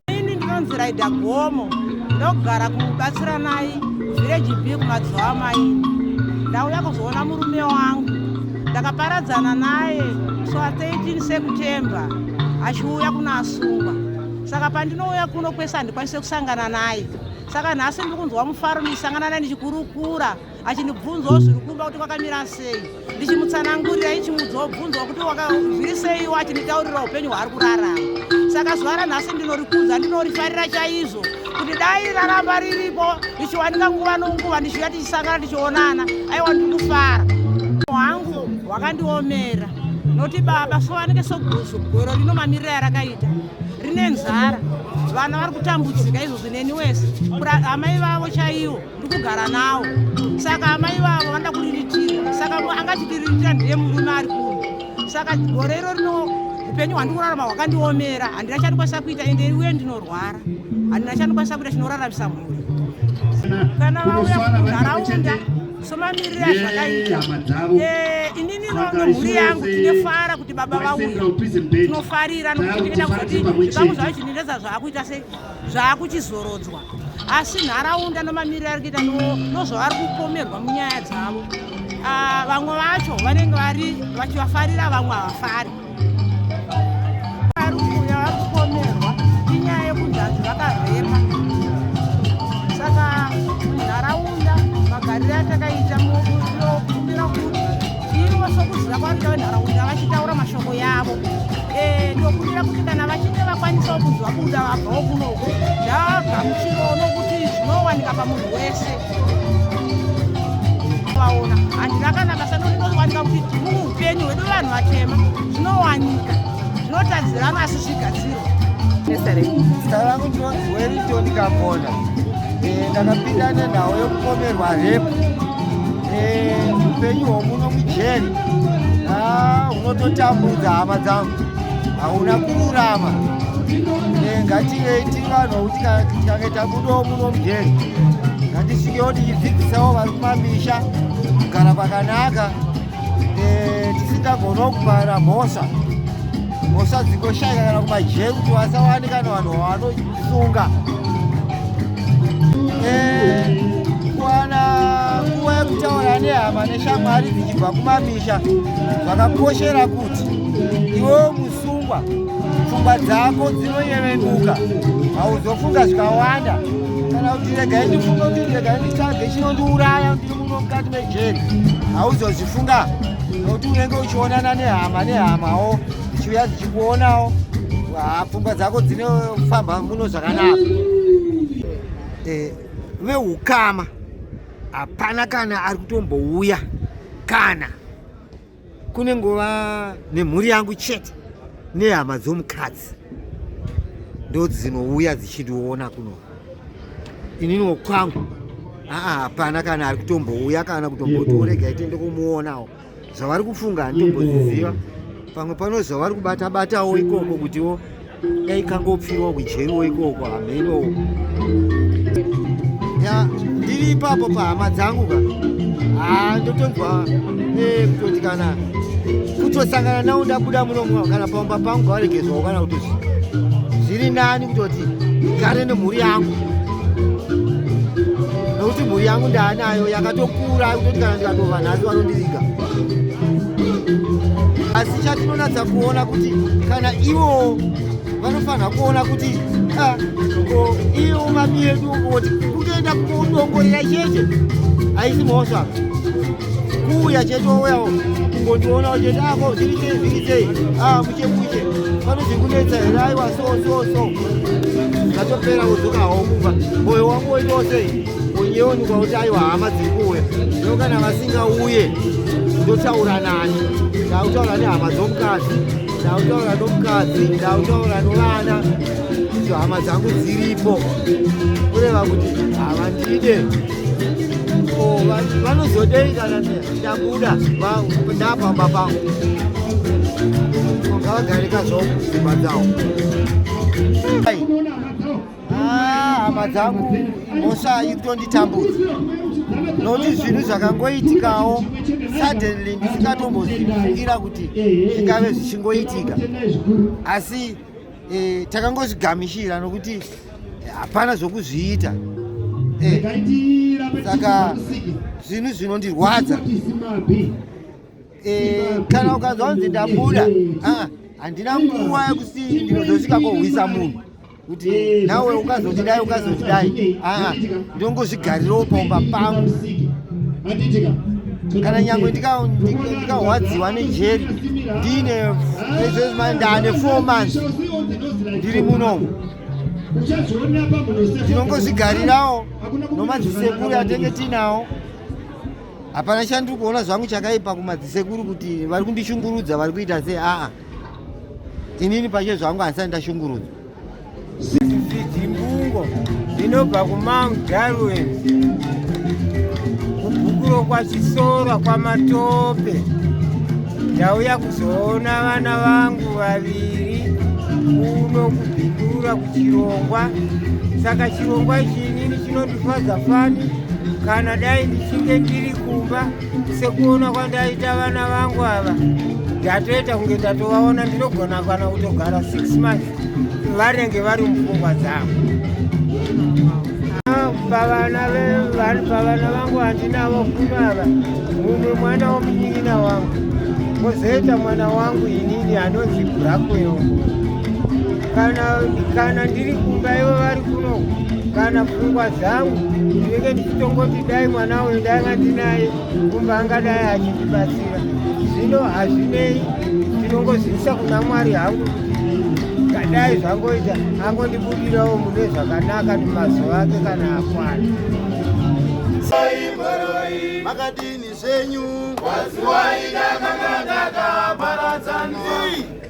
Ini ndinonzi Raida Gomo, ndogara kubatsiranai village B kumadzowa maini. Ndauya kuzoona murume wangu, ndakaparadzana naye musi wa 13 September achiuya kuna asungwa. Saka pandinouya kuno kwese handikwanise kusangana naye. Saka nhasi ndiri kunzwa mufaro ndichisangana naye ndichikurukura achindibvunzawo zviri kumba kuti kwakamira sei, ndichimutsanangurira ichimuudzawo bvunzawo kuti zviri seiwo, achinditaurira upenyu hwaari kurarama. Saka zuva ranhasi ndinorikudza, ndinorifarira chaizvo kuti dai raramba riripo richiwanika nguva nonguva, ndichiuya tichisangana tichionana. Aiwa, ndiri kufara hwangu hwakandiomera noti baba sowanike soguzu gwero rino mamiriro yarakaita rine nzara, vana vari kutambudzika izvozvi neni wese amai vavo chaivo ndikugara nawo. Saka amai vavo vanoda kuriritira, saka angachitiriritira ndiye murume ari kuno. Saka gore iro rino upenyu hwandikurarama hwakandiomera, handina chandikwanisa kuita, ende uye ndinorwara, handina chandikwanisa kuita chinoraramisa mhuri. Kana vauya kunharaunda somamiriro azvakaita, inini nomhuri yangu tinefara kuti baba vauya, tinofarira nokuti tinoenda kuzoti zvikamu zvavo chinendeza zvaakuita sei zvaakuchizorodzwa. Asi nharaunda nomamiriro ari kuita nozvavari kupomerwa munyaya dzavo, vamwe vacho vanenge vari vachivafarira, vamwe havafari. Vari kuuya vari kupomerwa inyaya yekunzi hanzi vakarepa. Saka munharaunda magariro atakaita, tinokumbira kuti ivo sokuziva kwavanoita venharaunda vachitaura mashoko yavo, ndokumbira kuti kana vachinge vakwanisawo kunzi vabuda vabvawo kunoko, ndavagamuchirawo nokuti zvinowanika pamunhu wese vaona. Handina kana basa norinowanika kuti muupenyu hwedu vanhu vatema zvinowanika zvinotadzirana, asi zvigadzirwa. Zita rangu ndinonzi Wellington Kakonda. Ndakapinda nenhau yekupomerwa rape. Upenyu hwomuno mujeri hunototambudza hama dzangu, hauna kururama. Ngativei tiri vanhu vokuti tikange tabudawo muno mujeri, ngatisvikewo tichidzidzisawo vari kumamisha kugara kwakanaka, tisingagonawo kupara mhosva dzingoshaika kana kumajeri kuti vasawanika nevanhu vavanosunga. Kuwana nguva yekutaura nehama neshamwari dzichibva kumamisha zvakakoshera kuti iwewo musungwa pfungwa dzako dzinonyevenuka, hauzofunga zvakawanda kana kuti regai ndifunge kuti regai nditsvage chinondiuraya ndiri muno mukati mejeri. Hauzozvifunga nokuti unenge uchionana nehama nehamawo dzichiuya dzichikuonawo, pfungwa dzako dzinofamba muno zvakanaka. Veukama hapana kana ari kutombouya, kana kune nguva nemhuri yangu chete nehama dzomukadzi ndo dzinouya dzichindiona kuno. Ininiwo kwangu aa hapana kana ari kutombouya kana kutomboti oregai tiende kumuonawo. Zvavari kufunga handitomboziziva, pamwe pano zvavari kubata batawo ikoko kutiwo dai kangopfirawo kujeriwo ikoko, hamenowo. Ya, ndiri ipapo pahama dzangu ka, ha, ndotonzwa kutoti kana kutosangana nawo ndabuda muno kana pamba pangu ngavaregezwawo kana kutosvika, zviri nani kutoti gare nemhuri yangu, nokuti mhuri yangu ndaanayo yakatokura kutoti kana ndikatova nhasi vanondiviga. Asi chatinonatsa kuona kuti kana ivo vanofanira kuona kuti ko ivo mami yedu kuti kungoenda kudongorera chete haisi mhosva, kuuya chete ouyawo kungondionawo chete, ako zviri sei, zviri sei, muche muche pano zvikunetsa here, aiwa, so so so, zvatopera, wodzokawo kumba, mwoyo wangu woitawo sei, wonyeonikwa kuti aiwa hama dziri kuuya. No, kana vasingauye ndotaura nani? Ndakutaura nehama dzomukadzi, ndakutaura nomukadzi, ndakutaura novana, idzo hama dzangu dziripo, kureva kuti havandide. Vanozodei kana ndabuda ndapamba pangu? Ngavagarika zvavo kudzimba dzavo. Ah, hama dzangu, mhosva iri kutonditambudza nokuti zvinhu zvakangoitikawo suddenly, ndisingatombozifungira kuti zvingave zvichingoitika, asi takangozvigamishira nokuti hapana zvokuzviita. Saka zvinhu zvinondirwadza. Kana ukanzwa kunzi ndabuda, ah, handina nguva yekuti ndinozosvika kohwisa munhu kuti nawe ukazoti dai, ukazoti dai. Aa, ndongozvigarirawo paumba pangu. Kana nyangwe ndikahwadziwa nejeri, ndine ndane 4 months ndiri munomu, ndinongozvigarirawo nomadzisekuru atenge tinawo. Hapana chandiri kuona zvangu chakaipa kumadzisekuru kuti vari kundishungurudza, vari kuita sei. Aa, inini pache zvangu handisati ndashungurudzwa. Zimbungo zvinobva kuMount Darwin, kubhukuro kwaChisora, kwaMatope. Ndauya kuzoona vana vangu vaviri kuno kuBindura kuchirongwa. Saka chirongwa ichi inini chinondifadza fani. Kana dai ndichinge ndiri kumba, sekuona kwandaita vana vangu ava, ndatoita kunge ndatovaona. Ndinogona kana kutogara 6 months, vanenge vari mupfungwa dzangu. Pavana vangu handinavo kuno ava, mumwe mwana womunin'ina wangu, kwozoita mwana wangu inini anonzi Brakwewo. Kana ndiri kumba, ivo vari kuno, kana pfungwa dzangu ndinenge ndichitongoti dai mwana uyu ndanga ndinaye kumba, angadai achindibatsira. Zvino hazvinei, ndinongozviisa kuna Mwari hangu kuti dai zvangoita angondibudirawo mune zvakanaka mumazuva ake kana akwana. Makadini zvenyu? Waziwai,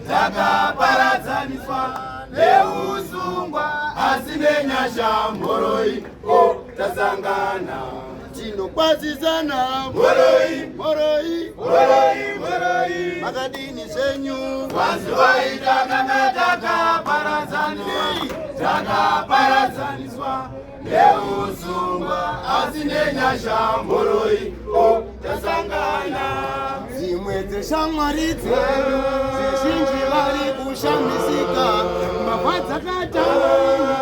takaparadzaniswa neusungwa, asi nenyasha, mhoroi o, tasangana, tinokwazisana. Mhoroi, mhoroi, mhoroi, mhoroi. Makadini zvenyu? Waziwai, takanga takaparadzaniswa neusungwa, asi nenyasha, mhoroi o, tasangana. Dzimwe dzeshamwari dzedu zizhinji vari kushamisika, mbavha dzakataura.